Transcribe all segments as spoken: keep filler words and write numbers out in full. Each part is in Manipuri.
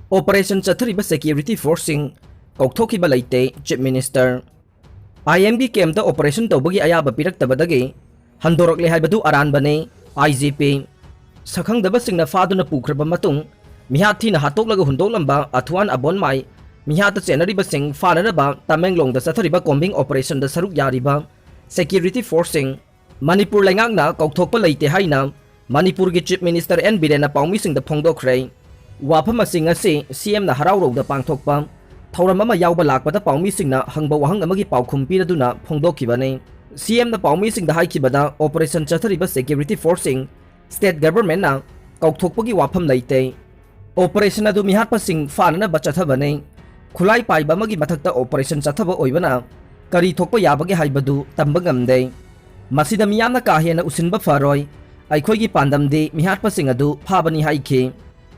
ꯑꯣꯄꯔꯦꯁꯟ ꯆꯠꯊꯔꯤꯕ ꯁꯦꯀ꯭ꯌꯨꯔꯤꯇꯤ ꯐꯣꯔꯁꯁꯤꯡ ꯀꯧꯊꯣꯛꯈꯤꯕ ꯂꯩꯇꯦ, ꯆꯤꯐ ꯃꯤꯅꯤꯁꯇꯔ꯫ ꯑꯥꯏ ꯑꯦꯝꯒꯤ ꯀꯦꯝꯞꯇ ꯑꯣꯄꯔꯦꯁꯟ ꯇꯧꯕꯒꯤ ꯑꯌꯥꯕ ꯄꯤꯔꯛꯇꯕꯗꯒꯤ ꯍꯟꯗꯣꯔꯛꯂꯦ ꯍꯥꯏꯕꯗꯨ ꯑꯔꯥꯟꯕꯅꯤ, ꯑꯥꯏ ꯖꯤ ꯄꯤ꯫ ꯁꯛꯈꯪꯗꯕꯁꯤꯡꯅ ꯐꯥꯗꯨꯅ ꯄꯨꯈ꯭ꯔꯕ ꯃꯇꯨꯡ, ꯃꯤꯍꯥꯠ ꯊꯤꯅ ꯍꯥꯠꯇꯣꯛꯂꯒ ꯍꯨꯟꯗꯣꯛꯂꯝꯕ ꯑꯊꯨꯋꯥꯟ ꯑꯕꯣꯟꯃꯥꯏ ꯃꯤꯍꯥꯠꯇ ꯆꯦꯟꯅꯔꯤꯕꯁꯤꯡ ꯐꯥꯅꯅꯕ ꯇꯃꯦꯡꯂꯣꯡꯗ ꯆꯠꯊꯔꯤꯕ ꯀꯣꯝꯕꯤꯡ ꯑꯣꯄꯔꯦꯁꯟꯗ ꯁꯔꯨꯛ ꯌꯥꯔꯤꯕ ꯁꯦꯀ꯭ꯌꯨꯔꯤꯇꯤ ꯐꯣꯔꯁꯁꯤꯡ ꯃꯅꯤꯄꯨꯔ ꯂꯩꯉꯥꯛꯅ ꯀꯧꯊꯣꯛꯄ ꯂꯩꯇꯦ ꯍꯥꯏꯅ ꯃꯅꯤꯄꯨꯔꯒꯤ ꯆꯤꯐ ꯃꯤꯅꯤꯁꯇꯔ ꯑꯦꯟ ꯕꯤꯔꯦꯟꯅ ꯄꯥꯎꯃꯤꯁꯤꯡꯗ ꯐꯣꯡꯗꯣꯛꯈ꯭ꯔꯦ꯫ ꯋꯥꯐꯝ ꯑꯁꯤ ꯉꯁꯤ ꯁꯤ ꯑꯦꯝꯅ ꯍꯔꯥꯎꯔꯧꯗ ꯄꯥꯡꯊꯣꯛꯄ ꯊꯧꯔꯝ ꯑꯃ ꯌꯥꯎꯕ ꯂꯥꯛꯄꯗ ꯄꯥꯎꯃꯤꯁꯤꯡꯅ ꯍꯪꯕ ꯋꯥꯍꯪ ꯑꯃꯒꯤ ꯄꯥꯎꯈꯨꯝ ꯄꯤꯔꯗꯨꯅ ꯐꯣꯡꯗꯣꯛꯈꯤꯕꯅꯤ꯫ ꯁꯤ ꯑꯦꯝꯅ ꯄꯥꯎꯃꯤꯁꯤꯡꯗ ꯍꯥꯏꯈꯤꯕꯗ, ꯑꯣꯄꯔꯦꯁꯟ ꯆꯠꯊꯔꯤꯕ ꯁꯦꯀ꯭ꯌꯨꯔꯤꯇꯤ ꯐꯣꯔꯁꯁꯤꯡ ꯁ꯭ꯇꯦꯠ ꯒꯚꯔꯟꯃꯦꯟꯠꯅ ꯀꯧꯊꯣꯛꯄꯒꯤ ꯋꯥꯐꯝ ꯂꯩꯇꯦ꯫ ꯑꯣꯄꯔꯦꯁꯟ ꯑꯗꯨ ꯃꯤꯍꯥꯠꯄꯁꯤꯡ ꯐꯥꯅꯅꯕ ꯆꯠꯊꯕꯅꯤ꯫ ꯈꯨꯠꯂꯥꯏ ꯄꯥꯏꯕ ꯑꯃꯒꯤ ꯃꯊꯛꯇ ꯑꯣꯄꯔꯦꯁꯟ ꯆꯠꯊꯕ ꯑꯣꯏꯕꯅ ꯀꯔꯤ ꯊꯣꯛꯄ ꯌꯥꯕꯒꯦ ꯍꯥꯏꯕꯗꯨ ꯇꯝꯕ ꯉꯝꯗꯦ꯫ ꯃꯁꯤꯗ ꯃꯤꯌꯥꯝꯅ ꯀꯥ ꯍꯦꯟꯅ ꯎꯁꯤꯟꯕ ꯐꯔꯣꯏ꯫ ꯑꯩꯈꯣꯏꯒꯤ ꯄꯥꯟꯗꯝꯗꯤ ꯃꯤꯍꯥꯠꯄꯁꯤꯡ ꯑꯗꯨ ꯐꯥꯕꯅꯤ ꯍꯥꯏꯈꯤ꯫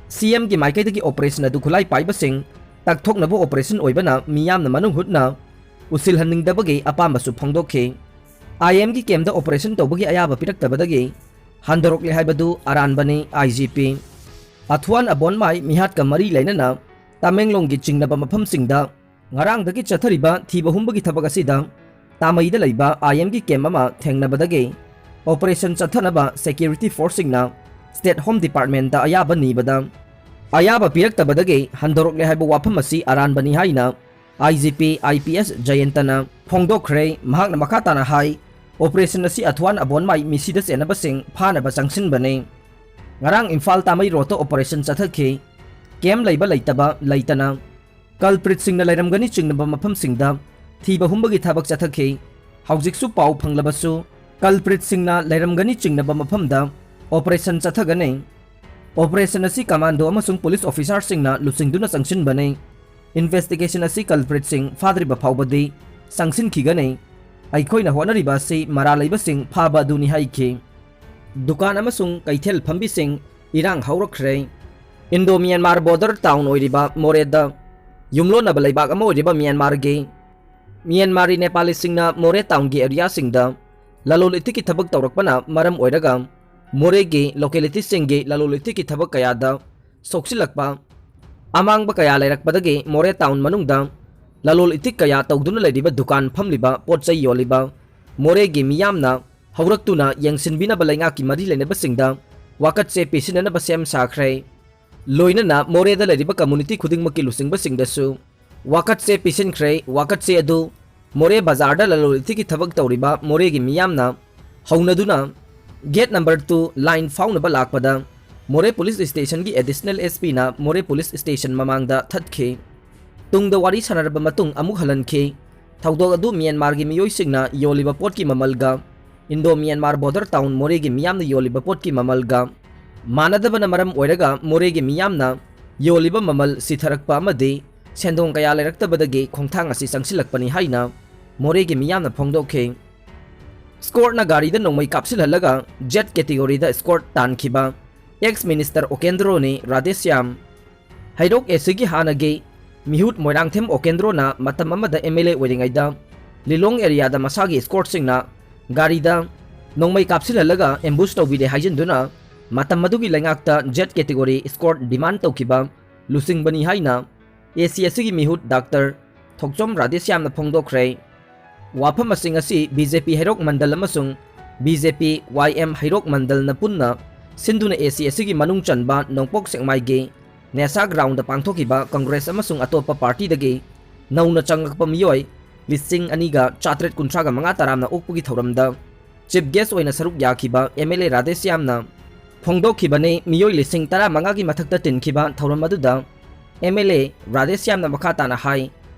ꯁꯤ ꯑꯦꯝꯒꯤ ꯃꯥꯏꯀꯩꯗꯒꯤ ꯑꯣꯄꯔꯦꯁꯟ ꯑꯗꯨ ꯈꯨꯠꯂꯥꯏ ꯄꯥꯏꯕꯁꯤꯡ ꯇꯛꯊꯣꯛꯅꯕ ꯑꯣꯄꯔꯦꯁꯟ ꯑꯣꯏꯕꯅ ꯃꯤꯌꯥꯝꯅ ꯃꯅꯨꯡ ꯍꯨꯠꯅ ꯎꯁꯤꯜꯍꯟꯅꯤꯡꯗꯕꯒꯤ ꯑꯄꯥꯝꯕꯁꯨ ꯐꯣꯡꯗꯣꯛꯈꯤ꯫ ꯑꯥꯏ ꯑꯦꯝꯒꯤ ꯀꯦꯝꯞꯇ ꯑꯣꯄꯔꯦꯁꯟ ꯇꯧꯕꯒꯤ ꯑꯌꯥꯕ ꯄꯤꯔꯛꯇꯕꯗꯒꯤ ꯍꯟꯗꯣꯔꯛꯂꯦ ꯍꯥꯏꯕꯗꯨ ꯑꯔꯥꯟꯕꯅꯤ, ꯑꯥꯏ ꯖꯤ ꯄꯤ꯫ ꯑꯊꯨꯋꯥꯟ ꯑꯕꯣꯟꯃꯥꯏ ꯃꯤꯍꯥꯠꯀ ꯃꯔꯤ ꯂꯩꯅꯅ ꯇꯃꯦꯡꯂꯣꯡꯒꯤ ꯆꯤꯡꯅꯕ ꯃꯐꯝꯁꯤꯡꯗ ꯉꯔꯥꯡꯗꯒꯤ ꯆꯠꯊꯔꯤꯕ ꯊꯤꯕ ꯍꯨꯝꯕꯒꯤ ꯊꯕꯛ ꯑꯁꯤꯗ ꯇꯥꯃꯩꯗ ꯂꯩꯕ ꯑꯥꯏ ꯑꯦꯝꯒꯤ ꯀꯦꯝꯞ ꯑꯃ ꯊꯦꯡꯅꯕꯗꯒꯤ ꯑꯣꯄꯔꯦꯁꯟ ꯆꯠꯊꯅꯕ ꯁꯦꯀ꯭ꯌꯨꯔꯤꯇꯤ ꯐꯣꯔꯁꯁꯤꯡꯅ ꯁ꯭ꯇꯦꯠ ꯍꯣꯝ ꯗꯤꯄꯥꯔꯠꯃꯦꯟꯠꯇ ꯑꯌꯥꯕ ꯅꯤꯕꯗ ꯑꯌꯥꯕ ꯄꯤꯔꯛꯇꯕꯗꯒꯤ ꯍꯟꯗꯣꯔꯛꯂꯦ ꯍꯥꯏꯕ ꯋꯥꯐꯝ ꯑꯁꯤ ꯑꯔꯥꯟꯕꯅꯤ ꯍꯥꯏꯅ ꯑꯥꯏ G P I P S ꯖꯌꯟꯇꯅ ꯐꯣꯡꯗꯣꯛꯈ꯭ꯔꯦ꯫ ꯃꯍꯥꯛꯅ ꯃꯈꯥ ꯇꯥꯅ ꯍꯥꯏ, ꯑꯣꯄꯔꯦꯁꯟ ꯑꯁꯤ ꯑꯊꯨꯋꯥꯟ ꯑꯕꯣꯟꯃꯥꯏ ꯃꯤꯁꯤꯗ ꯆꯦꯟꯅꯕꯁꯤꯡ ꯐꯥꯅꯕ ꯆꯪꯁꯤꯟꯕꯅꯤ꯫ ꯉꯔꯥꯡ ꯏꯝꯐꯥꯜ ꯇꯥꯃꯩ ꯔꯣꯗꯇ ꯑꯣꯄꯔꯦꯁꯟ ꯆꯠꯊꯈꯤ꯫ ꯀꯦꯝꯞ ꯂꯩꯕ ꯂꯩꯇꯕ ꯂꯩꯇꯅ ꯀꯜꯄ꯭ꯔꯤꯠꯁꯤꯡꯅ ꯂꯩꯔꯝꯒꯅꯤ ꯆꯤꯡꯅꯕ ꯃꯐꯝꯁꯤꯡꯗ ꯊꯤꯕ ꯍꯨꯝꯕꯒꯤ ꯊꯕꯛ ꯆꯠꯊꯈꯤ꯫ ꯍꯧꯖꯤꯛꯁꯨ ꯄꯥꯎ ꯐꯪꯂꯕꯁꯨ ꯀꯜꯄ꯭ꯔꯤꯠꯁꯤꯡꯅ ꯂꯩꯔꯝꯒꯅꯤ ꯆꯤꯡꯅꯕ ꯃꯐꯝꯗ ꯑꯣꯄꯔꯦꯁꯟ ꯆꯠꯊꯒꯅꯤ꯫ ꯑꯣꯄꯔꯦꯁꯟ ꯑꯁꯤ ꯀꯃꯥꯟꯗꯣ ꯑꯃꯁꯨꯡ ꯄꯨꯂꯤꯁ ꯑꯣꯐꯤꯁꯥꯔꯁꯤꯡꯅ ꯂꯨꯆꯤꯡꯗꯨꯅ ꯆꯪꯁꯤꯟꯕꯅꯤ꯫ ꯏꯟꯚꯦꯁꯇꯤꯒꯦꯁꯟ ꯑꯁꯤ ꯀꯜꯄ꯭ꯔꯤꯠꯁꯤꯡ ꯐꯥꯗ꯭ꯔꯤꯕ ꯐꯥꯎꯕꯗꯤ ꯆꯪꯁꯤꯟꯈꯤꯒꯅꯤ꯫ ꯑꯩꯈꯣꯏꯅ ꯍꯣꯠꯅꯔꯤꯕ ꯑꯁꯤ ꯃꯔꯥꯜ ꯂꯩꯕꯁꯤꯡ ꯐꯥꯕ ꯑꯗꯨꯅꯤ ꯍꯥꯏꯈꯤ꯫ ꯗꯨꯀꯥꯟ ꯑꯃꯁꯨꯡ ꯀꯩꯊꯦꯜ ꯐꯝꯕꯤꯁꯤꯡ ꯏꯔꯥꯡ ꯍꯧꯔꯛꯈ꯭ꯔꯦ꯫ ꯏꯟꯗꯣ ꯃ꯭ꯌꯥꯟꯃꯥꯔ ꯕꯣꯔꯗꯔ ꯇꯥꯎꯟ ꯑꯣꯏꯔꯤꯕ ꯃꯣꯔꯦꯗ ꯌꯨꯝꯂꯣꯟꯅꯕ ꯂꯩꯕꯥꯛ ꯑꯃ ꯑꯣꯏꯔꯤꯕ ꯃ꯭ꯌꯥꯟꯃꯥꯔꯒꯤ ꯃ꯭ꯌꯥꯟꯃꯥꯔꯤ ꯅꯦꯄꯥꯂꯤꯁꯤꯡꯅ ꯃꯣꯔꯦ ꯇꯥꯎꯟꯒꯤ ꯑꯦꯔꯤꯌꯥꯁꯤꯡꯗ ꯂꯂꯣꯟ ꯏꯇꯤꯛꯀꯤ ꯊꯕꯛ ꯇꯧꯔꯛꯄꯅ ꯃꯔꯝ ꯑꯣꯏꯔꯒ ꯃꯣꯔꯦꯒꯤ ꯂꯣꯀꯦꯂꯤꯇꯤꯁꯤꯡꯒꯤ ꯂꯂꯣꯟ ꯏꯇꯤꯛꯀꯤ ꯊꯕꯛ ꯀꯌꯥꯗ ꯁꯣꯛꯆꯤꯜꯂꯛꯄ ꯑꯃꯥꯡꯕ ꯀꯌꯥ ꯂꯩꯔꯛꯄꯗꯒꯤ ꯃꯣꯔꯦ ꯇꯥꯎꯟ ꯃꯅꯨꯡꯗ ꯂꯂꯣꯜ ꯏꯇꯤꯛ ꯀꯌꯥ ꯇꯧꯗꯨꯅ ꯂꯩꯔꯤꯕ ꯗꯨꯀꯥꯟ ꯐꯝꯂꯤꯕ ꯄꯣꯠ ꯆꯩ ꯌꯣꯜꯂꯤꯕ ꯃꯣꯔꯦꯒꯤ ꯃꯤꯌꯥꯝꯅ ꯍꯧꯔꯛꯇꯨꯅ ꯌꯦꯡꯁꯤꯟꯕꯤꯅꯕ ꯂꯩꯉꯥꯛꯀꯤ ꯃꯔꯤ ꯂꯩꯅꯕꯁꯤꯡꯗ ꯋꯥꯀꯠꯁꯦ ꯄꯤꯁꯤꯟꯅꯅꯕ ꯁꯦꯝ ꯁꯥꯈ꯭ꯔꯦ꯫ ꯂꯣꯏꯅꯅ ꯃꯣꯔꯦꯗ ꯂꯩꯔꯤꯕ ꯀꯝꯃꯨꯅꯤꯇꯤ ꯈꯨꯗꯤꯡꯃꯛꯀꯤ ꯂꯨꯆꯤꯡꯕꯁꯤꯡꯗꯁꯨ ꯋꯥꯀꯠꯁꯦ ꯄꯤꯁꯤꯟꯈ꯭ꯔꯦ꯫ ꯋꯥꯀꯠꯁꯦ ꯑꯗꯨ ꯃꯣꯔꯦ ꯕꯖꯥꯔꯗ ꯂꯂꯣꯜ ꯏꯇꯤꯛꯀꯤ ꯊꯕꯛ ꯇꯧꯔꯤꯕ ꯃꯣꯔꯦꯒꯤ ꯃꯤꯌꯥꯝꯅ ꯍꯧꯅꯗꯨꯅ ꯒꯦꯠ ꯅꯝꯕꯔ ꯇꯨ ꯂꯥꯏꯟ ꯐꯥꯎꯅꯕ ꯂꯥꯛꯄꯗ ꯃꯣꯔꯦ ꯄꯨꯂꯤꯁ ꯁ꯭ꯇꯦꯁꯟꯒꯤ ꯑꯦꯗꯤꯁꯅꯦꯜ ꯑꯦꯁ ꯄꯤꯅ ꯃꯣꯔꯦ ꯄꯨꯂꯤꯁ ꯁ꯭ꯇꯦꯁꯟ ꯃꯃꯥꯡꯗ ꯊꯠꯈꯤ꯫ ꯇꯨꯡꯗ ꯋꯥꯔꯤ ꯁꯥꯟꯅꯔꯕ ꯃꯇꯨꯡ ꯑꯃꯨꯛ ꯍꯜꯍꯟꯈꯤ꯫ ꯊꯧꯗꯣꯛ ꯑꯗꯨ ꯃ꯭ꯌꯥꯟꯃꯥꯔꯒꯤ ꯃꯤꯑꯣꯏꯁꯤꯡꯅ ꯌꯣꯜꯂꯤꯕ ꯄꯣꯠꯀꯤ ꯃꯃꯜꯒ ꯏꯟꯗꯣ ꯃ꯭ꯌꯥꯟꯃꯥꯔ ꯕꯣꯔꯗꯔ ꯇꯥꯎꯟ ꯃꯣꯔꯦꯒꯤ ꯃꯤꯌꯥꯝꯅ ꯌꯣꯜꯂꯤꯕ ꯄꯣꯠꯀꯤ ꯃꯃꯜꯒ ꯃꯥꯟꯅꯗꯕꯅ ꯃꯔꯝ ꯑꯣꯏꯔꯒ ꯃꯣꯔꯦꯒꯤ ꯃꯤꯌꯥꯝꯅ ꯌꯣꯜꯂꯤꯕ ꯃꯃꯜ ꯁꯤꯊꯔꯛꯄ ꯑꯃꯗꯤ ꯁꯦꯟꯗꯣꯡ ꯀꯌꯥ ꯂꯩꯔꯛꯇꯕꯗꯒꯤ ꯈꯣꯡꯊꯥꯡ ꯑꯁꯤ ꯆꯪꯁꯤꯜꯂꯛꯄꯅꯤ ꯍꯥꯏꯅ ꯃꯣꯔꯦꯒꯤ ꯃꯤꯌꯥꯝꯅ ꯐꯣꯡꯗꯣꯛꯈꯤ꯫ ꯁ꯭ꯀꯣꯔꯠꯅ ꯒꯥꯔꯤꯗ ꯅꯣꯡꯃꯩ ꯀꯥꯞꯁꯤꯜꯍꯜꯂꯒ ꯖꯦꯠ ꯀꯦꯇꯤꯒꯣꯔꯤꯗ ꯁ꯭ꯀꯣꯔꯠ ꯇꯥꯟꯈꯤꯕ ꯑꯦꯛꯁ ꯃꯤꯅꯤꯁꯇꯔ ꯑꯣꯀꯦꯟꯗ꯭ꯔꯣꯅꯤ ꯔꯥꯙꯦꯁ꯭ꯌꯥꯝ꯫ ꯍꯩꯔꯣꯛ ꯑꯦꯁꯤꯒꯤ ꯍꯥꯟꯅꯒꯤ ꯃꯤꯍꯨꯠ ꯃꯣꯏꯔꯥꯡꯊꯦꯝ ꯑꯣꯀꯦꯟꯗ꯭ꯔꯣꯅ ꯃꯇꯝ ꯑꯃꯗ ꯑꯦꯝ ꯑꯦꯜ ꯑꯦ ꯑꯣꯏꯔꯤꯉꯩꯗ ꯂꯤꯂꯣꯡ ꯑꯦꯔꯤꯌꯥꯗ ꯃꯁꯥꯒꯤ ꯁ꯭ꯀꯣꯔꯠꯁꯤꯡꯅ ꯒꯥꯔꯤꯗ ꯅꯣꯡꯃꯩ ꯀꯥꯞꯁꯤꯜꯍꯜꯂꯒ ꯑꯦꯝꯕꯨꯁ ꯇꯧꯕꯤꯔꯦ ꯍꯥꯏꯖꯤꯟꯗꯨꯅ ꯃꯇꯝ ꯑꯗꯨꯒꯤ ꯂꯩꯉꯥꯛꯇ ꯖꯦꯠ ꯀꯦꯇꯤꯒꯣꯔꯤ ꯁ꯭ꯀꯣꯔꯠ ꯗꯤꯃꯥꯟ ꯇꯧꯈꯤꯕ ꯂꯨꯆꯤꯡꯕꯅꯤ ꯍꯥꯏꯅ ꯑꯦ ꯁꯤ ꯑꯦꯁꯤꯒꯤ ꯃꯤꯍꯨꯠ ꯗꯥꯛꯇꯔ ꯊꯣꯛꯆꯣꯝ ꯔꯥꯙꯦꯁ꯭ꯌꯥꯝꯅ ꯐꯣꯡꯗꯣꯛꯈ꯭ꯔꯦ꯫ ꯋꯥꯐꯝꯁꯤꯡ ꯑꯁꯤ ꯕꯤ ꯖꯦ ꯄꯤ ꯍꯩꯔꯣꯛ ꯃꯟꯗꯜ ꯑꯃꯁꯨꯡ ꯕꯤ ꯖꯦ ꯄꯤ ꯋꯥꯏ ꯑꯦꯝ ꯍꯩꯔꯣꯛ ꯃꯟꯗꯜꯅ ꯄꯨꯟꯅ ꯁꯤꯟꯗꯨꯅ ꯑꯦ ꯁꯤ ꯑꯦꯁꯤꯒꯤ ꯃꯅꯨꯡ ꯆꯟꯕ ꯅꯣꯡꯄꯣꯛ ꯁꯦꯛꯃꯥꯏꯒꯤ ꯅꯦꯁꯥ ꯒ꯭ꯔꯥꯎꯟꯗ ꯄꯥꯡꯊꯣꯛꯈꯤꯕ ꯀꯪꯒ꯭ꯔꯦꯁ ꯑꯃꯁꯨꯡ ꯑꯇꯣꯞꯄ ꯄꯥꯔꯇꯤꯗꯒꯤ ꯅꯧꯅ ꯆꯪꯂꯛꯄ ꯃꯤꯑꯣꯏ ꯂꯤꯁꯤꯡ ꯑꯅꯤꯒ ꯆꯥꯇ꯭ꯔꯦꯠ ꯀꯨꯟꯊ꯭ꯔꯥꯒ ꯃꯉꯥ ꯇꯔꯥꯝꯅ ꯑꯣꯛꯄꯒꯤ ꯊꯧꯔꯝꯗ ꯆꯤꯐ ꯒꯦꯁ ꯑꯣꯏꯅ ꯁꯔꯨꯛ ꯌꯥꯈꯤꯕ ꯑꯦꯝ ꯑꯦꯜ ꯑꯦ ꯔꯥꯙꯦꯁ꯭ꯌꯥꯝꯅ ꯐꯣꯡꯗꯣꯛꯈꯤꯕꯅꯤ꯫ ꯃꯤꯑꯣꯏ ꯂꯤꯁꯤꯡ ꯇꯔꯥꯃꯉꯥꯒꯤ ꯃꯊꯛꯇ ꯇꯤꯟꯈꯤꯕ ꯊꯧꯔꯝ ꯑꯗꯨꯗ ꯑꯦꯝ ꯑꯦꯜ ꯑꯦ ꯔꯥꯙꯦꯁ꯭ꯌꯥꯝꯅ ꯃꯈꯥ ꯇꯥꯅ ꯍꯥꯏ,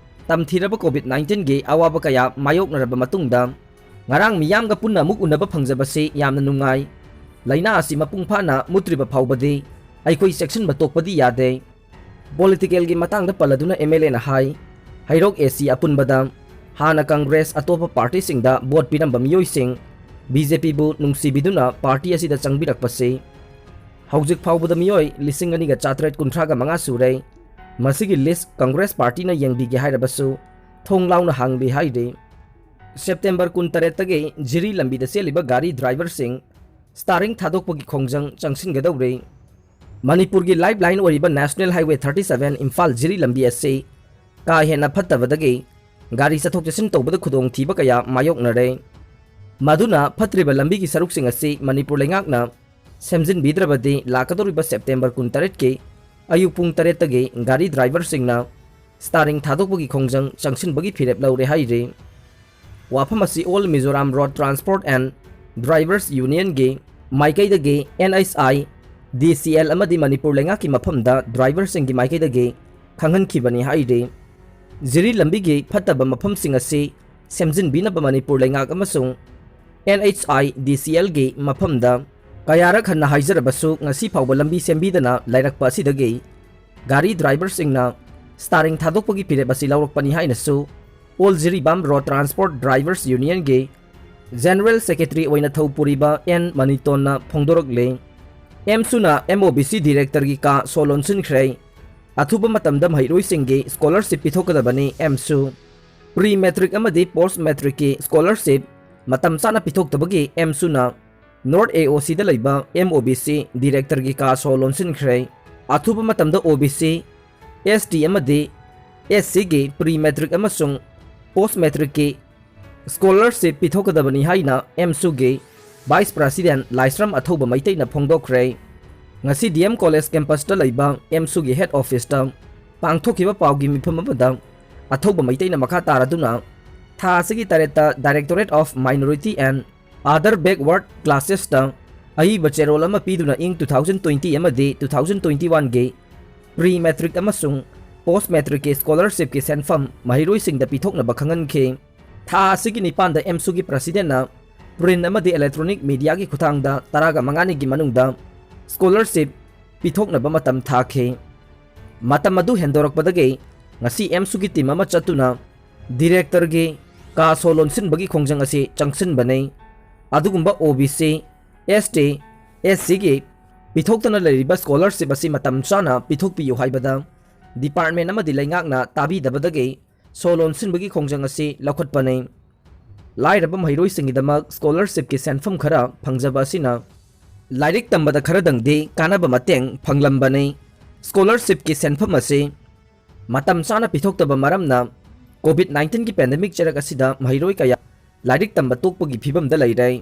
ꯇꯝꯊꯤꯔꯕ ꯀꯣꯚꯤꯗ ꯅꯥꯏꯟꯇꯤꯟꯒꯤ ꯑꯋꯥꯕ ꯀꯌꯥ ꯃꯥꯌꯣꯛꯅꯔꯕ ꯃꯇꯨꯡꯗ ꯉꯔꯥꯡ ꯃꯤꯌꯥꯝꯒ ꯄꯨꯟꯅ ꯑꯃꯨꯛ ꯎꯅꯕ ꯐꯪꯖꯕꯁꯤ ꯌꯥꯝꯅ ꯅꯨꯡꯉꯥꯏ꯫ ꯂꯥꯏꯅꯥ ꯑꯁꯤ ꯃꯄꯨꯡ ꯐꯥꯅ ꯃꯨꯠꯇ꯭ꯔꯤꯕ ꯐꯥꯎꯕꯗꯤ ꯑꯩꯈꯣꯏ ꯆꯦꯛꯁꯤꯟꯕ ꯇꯣꯛꯄꯗꯤ ꯌꯥꯗꯦ꯫ ꯄꯣꯂꯤꯇꯤꯀꯦꯜꯒꯤ ꯃꯇꯥꯡꯗ ꯄꯜꯂꯗꯨꯅ ꯑꯦꯝ ꯑꯦꯜ ꯑꯦꯅ ꯍꯥꯏ, ꯍꯩꯔꯣꯛ ꯑꯦ ꯁꯤ ꯑꯄꯨꯟꯕꯗ ꯍꯥꯟꯅ ꯀꯪꯒ꯭ꯔꯦꯁ, ꯑꯇꯣꯞꯄ ꯄꯥꯔꯇꯤꯁꯤꯡꯗ ꯚꯣꯠ ꯄꯤꯔꯝꯕ ꯃꯤꯑꯣꯏꯁꯤꯡ ꯕꯤ ꯖꯦ ꯄꯤꯕꯨ ꯅꯨꯡꯁꯤꯕꯤꯗꯨꯅ ꯄꯥꯔꯇꯤ ꯑꯁꯤꯗ ꯆꯪꯕꯤꯔꯛꯄꯁꯤ ꯍꯧꯖꯤꯛ ꯐꯥꯎꯕꯗ ꯃꯤꯑꯣꯏ ꯂꯤꯁꯤꯡ ꯑꯅꯤꯒ ꯆꯥꯇ꯭ꯔꯦꯠ ꯀꯨꯟꯊ꯭ꯔꯥꯒ ꯃꯉꯥ ꯁꯨꯔꯦ꯫ ꯃꯁꯤꯒꯤ ꯂꯤꯁ ꯀꯪꯒ꯭ꯔꯦꯁ ꯄꯥꯔꯇꯤꯅ ꯌꯦꯡꯕꯤꯒꯦ ꯍꯥꯏꯔꯕꯁꯨ ꯊꯣꯡ ꯂꯥꯎꯅ ꯍꯥꯡꯂꯤ ꯍꯥꯏꯔꯤ꯫ ꯁꯦꯞꯇꯦꯝꯕꯔ ꯀꯨꯟꯇꯔꯦꯠꯇꯒꯤ ꯖꯤꯔꯤ ꯂꯝꯕꯤꯗ ꯆꯦꯜꯂꯤꯕ ꯒꯥꯔꯤ ꯗ꯭ꯔꯥꯏꯚꯔꯁꯤꯡ ꯁ꯭ꯇꯥꯔꯤꯡ ꯊꯥꯗꯣꯛꯄꯒꯤ ꯈꯣꯡꯖꯪ ꯆꯪꯁꯤꯟꯒꯗꯧꯔꯤ꯫ ꯃꯅꯤꯄꯨꯔꯒꯤ ꯂꯥꯏꯐ ꯂꯥꯏꯟ ꯑꯣꯏꯔꯤꯕ National Highway thirty seven ꯏꯝꯐꯥꯜ ꯖꯤꯔꯤ ꯂꯝꯕꯤ ꯑꯁꯤ ꯀꯥ ꯍꯦꯟꯅ ꯐꯠꯇꯕꯗꯒꯤ ꯒꯥꯔꯤ ꯆꯠꯊꯣꯛ ꯆꯠꯁꯤꯟ ꯇꯧꯕꯗ ꯈꯨꯗꯣꯡꯊꯤꯕ ꯀꯌꯥ ꯃꯥꯌꯣꯛꯅꯔꯦ꯫ ꯃꯗꯨꯅ ꯐꯠꯇ꯭ꯔꯤꯕ ꯂꯝꯕꯤꯒꯤ ꯁꯔꯨꯛꯁꯤꯡ ꯑꯁꯤ ꯃꯅꯤꯄꯨꯔ ꯂꯩꯉꯥꯛꯅ ꯁꯦꯝꯖꯤꯟꯕꯤꯗ꯭ꯔꯕꯗꯤ ꯂꯥꯛꯀꯗꯧꯔꯤꯕ ꯁꯦꯞꯇꯦꯝꯕꯔ ꯀꯨꯟꯇꯔꯦꯠꯀꯤ ꯑꯌꯨꯛ ꯄꯨꯡ ꯇꯔꯦꯠꯇꯒꯤ ꯒꯥꯔꯤ ꯗ꯭ꯔꯥꯏꯚꯔꯁꯤꯡꯅ ꯁ꯭ꯇꯥꯔꯤꯡ ꯊꯥꯗꯣꯛꯄꯒꯤ ꯈꯣꯡꯖꯪ ꯆꯪꯁꯤꯟꯕꯒꯤ ꯐꯤꯔꯦꯞ ꯂꯧꯔꯦ ꯍꯥꯏꯔꯤ꯫ ꯋꯥꯐꯝ ꯑꯁꯤ All Mizoram Road Transport and Drivers Unionꯒꯤ ꯃꯥꯏꯀꯩꯗꯒꯤ NHIDCL ꯑꯃꯗꯤ ꯃꯅꯤꯄꯨꯔ ꯂꯩꯉꯥꯛꯀꯤ ꯃꯐꯝꯗ ꯗ꯭ꯔꯥꯏꯚꯔꯁꯤꯡꯒꯤ ꯃꯥꯏꯀꯩꯗꯒꯤ ꯈꯪꯍꯟꯈꯤꯕꯅꯤ ꯍꯥꯏꯔꯤ꯫ ꯖꯤꯔꯤ ꯂꯝꯕꯤꯒꯤ ꯐꯠꯇꯕ ꯃꯐꯝꯁꯤꯡ ꯑꯁꯤ ꯁꯦꯝꯖꯤꯟꯕꯤꯅꯕ ꯃꯅꯤꯄꯨꯔ ꯂꯩꯉꯥꯛ ꯑꯃꯁꯨꯡ NHIDCLꯒꯤ ꯃꯐꯝꯗ ꯀꯌꯥꯔꯛ ꯍꯟꯅ ꯍꯥꯏꯖꯔꯕꯁꯨ ꯉꯁꯤ ꯐꯥꯎꯕ ꯂꯝꯕꯤ ꯁꯦꯝꯕꯤꯗꯅ ꯂꯩꯔꯛꯄ ꯑꯁꯤꯗꯒꯤ ꯒꯥꯔꯤ ꯗ꯭ꯔꯥꯏꯚꯔꯁꯤꯡꯅ ꯁ꯭ꯇꯥꯔꯤꯡ ꯊꯥꯗꯣꯛꯄꯒꯤ ꯐꯤꯔꯦꯞ ꯑꯁꯤ ꯂꯧꯔꯛꯄꯅꯤ ꯍꯥꯏꯅꯁꯨ All Jiribam Road Transport Drivers Unionꯒꯤ General Secretary ꯑꯣꯏꯅ ꯊꯧ ꯄꯨꯔꯤꯕ ꯑꯦꯟ ꯃꯅꯤꯇꯣꯟꯅ ꯐꯣꯡꯗꯣꯔꯛꯂꯤ꯫ ꯑꯦꯝꯁꯨꯅ MOBC Directorꯒꯤ ꯀꯥ ꯁꯣ ꯂꯣꯟꯁꯤꯟꯈ꯭ꯔꯦ꯫ ꯑꯊꯨꯕ ꯃꯇꯝꯗ ꯃꯍꯩꯔꯣꯏꯁꯤꯡꯒꯤ scholarship ꯄꯤꯊꯣꯛꯀꯗꯕꯅꯤ꯫ ꯑꯦꯝꯁꯨ Pre Matric ꯑꯃꯗꯤ Post Matricꯀꯤ scholarship ꯃꯇꯝ ꯆꯥꯅ ꯄꯤꯊꯣꯛꯇꯕꯒꯤ ꯑꯦꯝꯁꯨꯅ North AOCꯗ ꯂꯩꯕ MOBC Directorꯒꯤ ꯀꯥ ꯁꯣ ꯂꯣꯟꯁꯤꯟꯈ꯭ꯔꯦ꯫ ꯑꯊꯨꯕ ꯃꯇꯝꯗ OBC, ST ꯑꯃꯗꯤ SCꯒꯤ Pre Matric ꯑꯃꯁꯨꯡ Post Matricꯀꯤ scholarship ꯄꯤꯊꯣꯛꯀꯗꯕꯅꯤ ꯍꯥꯏꯅ ꯑꯦꯝꯁꯨꯒꯤ Vice President ꯂꯥꯏꯁ꯭ꯔꯝ ꯑꯊꯧꯕ ꯃꯩꯇꯩꯅ ꯐꯣꯡꯗꯣꯛꯈ꯭ꯔꯦ꯫ ꯉꯁꯤ DM College Campusꯇ ꯂꯩꯕ ꯑꯦꯝꯁꯨꯒꯤ Head Officeꯇ ꯄꯥꯡꯊꯣꯛꯈꯤꯕ ꯄꯥꯎꯒꯤ ꯃꯤꯐꯝ ꯑꯃꯗ ꯑꯊꯧꯕ ꯃꯩꯇꯩꯅ ꯃꯈꯥ ꯇꯥꯔꯗꯨꯅ ꯊꯥ ꯑꯁꯤꯒꯤ ꯇꯔꯦꯠꯇ Directorate of Minority and Other Backward Classesꯇ ꯑꯏꯕ ꯆꯦꯔꯣꯜ ꯑꯃ ꯄꯤꯗꯨꯅ ꯏꯪ two thousand twenty ꯑꯃꯗꯤ two thousand twenty oneꯒꯤ Pre Matric ꯑꯃꯁꯨꯡ Post Matricꯀꯤ scholarshipꯀꯤ ꯁꯦꯟꯐꯝ ꯃꯍꯩꯔꯣꯏꯁꯤꯡꯗ ꯄꯤꯊꯣꯛꯅꯕ ꯈꯪꯍꯟꯈꯤ꯫ ꯊꯥ ꯑꯁꯤꯒꯤ ꯅꯤꯄꯥꯟꯗ ꯑꯦꯝꯁꯨꯒꯤ Presidentꯅ print ꯑꯃꯗꯤ electronic mediaꯒꯤ ꯈꯨꯠꯊꯥꯡꯗ ꯇꯔꯥꯒ ꯃꯉꯥꯅꯤꯒꯤ ꯃꯅꯨꯡꯗ scholarship ꯄꯤꯊꯣꯛꯅꯕ ꯃꯇꯝ ꯊꯥꯈꯤ꯫ ꯃꯇꯝ ꯑꯗꯨ ꯍꯦꯟꯗꯣꯔꯛꯄꯗꯒꯤ ꯉꯁꯤ ꯑꯦꯝꯁꯨꯒꯤ team ꯑꯃ ꯆꯠꯇꯨꯅ Directorꯒꯤ ꯀꯥ ꯁꯣ ꯂꯣꯟꯁꯤꯟꯕꯒꯤ ꯈꯣꯡꯖꯪ ꯑꯁꯤ ꯆꯪꯁꯤꯟꯕꯅꯤ꯫ ꯑꯗꯨꯒꯨꯝꯕ OBC, ST, SCꯒꯤ ꯄꯤꯊꯣꯛꯇꯅ ꯂꯩꯔꯤꯕ scholarship ꯑꯁꯤ ꯃꯇꯝ ꯆꯥꯅ ꯄꯤꯊꯣꯛꯄꯤꯌꯨ ꯍꯥꯏꯕꯗ department ꯑꯃꯗꯤ ꯂꯩꯉꯥꯛꯅ ꯇꯥꯕꯤꯗꯕꯗꯒꯤ ꯁꯣ ꯂꯣꯟꯁꯤꯟꯕꯒꯤ ꯈꯣꯡꯖꯪ ꯑꯁꯤ ꯂꯧꯈꯠꯄꯅꯤ꯫ ꯂꯥꯏꯔꯕ ꯃꯍꯩꯔꯣꯏꯁꯤꯡꯒꯤꯗꯃꯛ scholarshipꯀꯤ ꯁꯦꯟꯐꯝ ꯈꯔ ꯐꯪꯖꯕ ꯑꯁꯤꯅ ꯂꯥꯏꯔꯤꯛ ꯇꯝꯕꯗ ꯈꯔꯗꯪꯗꯤ ꯀꯥꯟꯅꯕ ꯃꯇꯦꯡ ꯐꯪꯂꯝꯕꯅꯤ꯫ ꯁ꯭ꯀꯣꯂꯔꯁꯤꯞꯀꯤ ꯁꯦꯟꯐꯝ ꯑꯁꯤ ꯃꯇꯝ ꯆꯥꯅ ꯄꯤꯊꯣꯛꯇꯕ ꯃꯔꯝꯅ COVID nineteen ꯒꯤ ꯄꯦꯟꯗꯦꯃꯤꯛ ꯆꯩꯔꯛ ꯑꯁꯤꯗ ꯃꯍꯩꯔꯣꯏ ꯀꯌꯥ ꯂꯥꯏꯔꯤꯛ ꯇꯝꯕ ꯇꯣꯛꯄꯒꯤ ꯐꯤꯕꯝꯗ ꯂꯩꯔꯦ꯫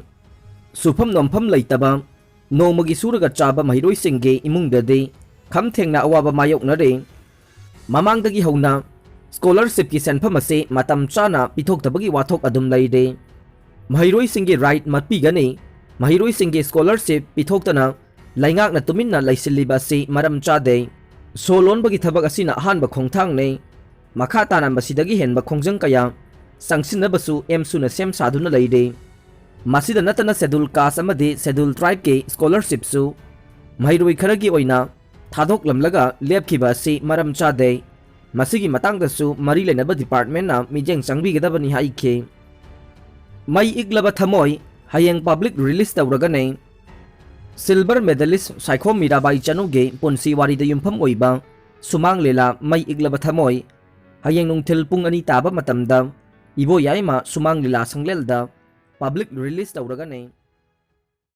ꯁꯨꯐꯝ ꯅꯣꯝꯐꯝ ꯂꯩꯇꯕ, ꯅꯣꯡꯃꯒꯤ ꯁꯨꯔꯒ ꯆꯥꯕ ꯃꯍꯩꯔꯣꯏꯁꯤꯡꯒꯤ ꯏꯃꯨꯡꯗꯗꯤ ꯈꯝ ꯊꯦꯡꯅ ꯑꯋꯥꯕ ꯃꯥꯌꯣꯛꯅꯔꯤ꯫ ꯃꯃꯥꯡꯗꯒꯤ ꯍꯧꯅ ꯁ꯭ꯀꯣꯂꯔꯁꯤꯞꯀꯤ ꯁꯦꯟꯐꯝ ꯑꯁꯤ ꯃꯇꯝ ꯆꯥꯅ ꯄꯤꯊꯣꯛꯇꯕꯒꯤ ꯋꯥꯊꯣꯛ ꯑꯗꯨꯝ ꯂꯩꯔꯤ꯫ ꯃꯍꯩꯔꯣꯏꯁꯤꯡꯒꯤ ꯔꯥꯏꯠ ꯃꯠꯄꯤꯒꯅꯤ, ꯃꯍꯩꯔꯣꯏꯁꯤꯡꯒꯤ ꯁ꯭ꯀꯣꯂꯔꯁꯤꯞ ꯄꯤꯊꯣꯛꯇꯅ ꯂꯩꯉꯥꯛꯅ ꯇꯨꯃꯤꯟꯅ ꯂꯩꯁꯤꯜꯂꯤꯕ ꯑꯁꯤ ꯃꯔꯝ ꯆꯥꯗꯦ꯫ ꯁꯣ ꯂꯣꯟꯕꯒꯤ ꯊꯕꯛ ꯑꯁꯤꯅ ꯑꯍꯥꯟꯕ ꯈꯣꯡꯊꯥꯡꯅꯤ꯫ ꯃꯈꯥ ꯇꯥꯅ ꯃꯁꯤꯗꯒꯤ ꯍꯦꯟꯕ ꯈꯣꯡꯖꯪ ꯀꯌꯥ ꯆꯪꯁꯤꯟꯅꯕꯁꯨ ꯑꯦꯝꯁꯨꯅ ꯁꯦꯝ ꯁꯥꯗꯨꯅ ꯂꯩꯔꯤ꯫ ꯃꯁꯤꯗ ꯅꯠꯇꯅ ꯁꯦꯗꯨꯜ ꯀꯥꯁ ꯑꯃꯗꯤ ꯁꯦꯗꯨꯜ ꯇ꯭ꯔꯥꯏꯕꯀꯤ ꯁ꯭ꯀꯣꯂꯔꯁꯤꯞꯁꯨ ꯃꯍꯩꯔꯣꯏ ꯈꯔꯒꯤ ꯑꯣꯏꯅ ꯊꯥꯗꯣꯛꯂꯝꯂꯒ ꯂꯦꯞꯈꯤꯕ ꯑꯁꯤ ꯃꯔꯝ ꯆꯥꯗꯦ꯫ ꯃꯁꯤꯒꯤ ꯃꯇꯥꯡꯗꯁꯨ ꯃꯔꯤ ꯂꯩꯅꯕ ꯗꯤꯄꯥꯔꯠꯃꯦꯟꯅ ꯃꯤꯠꯌꯦꯡ ꯆꯪꯕꯤꯒꯗꯕꯅꯤ ꯍꯥꯏꯈꯤ꯫ ꯃꯩ ꯏꯛꯂꯕ ꯊꯃꯣꯏ ꯍꯌꯦꯡ ꯄꯕ꯭ꯂꯤꯛ ꯔꯤꯂꯤꯁ ꯇꯧꯔꯒꯅꯤ꯫ ꯁꯤꯜꯚꯔ ꯃꯦꯗꯥꯂꯤꯁ ꯁꯥꯏꯈꯣꯝ ꯃꯤꯔꯥꯕꯥꯏ ꯆꯅꯨꯒꯤ ꯄꯨꯟꯁꯤ ꯋꯥꯔꯤꯗ ꯌꯨꯝꯐꯝ ꯑꯣꯏꯕ ꯁꯨꯃꯥꯡ ꯂꯤꯂꯥ ꯃꯩ ꯏꯛꯂꯕ ꯊꯃꯣꯏ ꯍꯌꯦꯡ ꯅꯨꯡꯊꯤꯜ ꯄꯨꯡ ꯑꯅꯤ ꯇꯥꯕ ꯃꯇꯝꯗ ꯏꯕꯣꯌꯥꯏꯃ ꯁꯨꯃꯥꯡ ꯂꯤꯂꯥ ꯁꯪꯂꯦꯜꯗ ꯄꯕ꯭ꯂꯤꯛ ꯔꯤꯂꯤꯁ ꯇꯧꯔꯒꯅꯤ꯫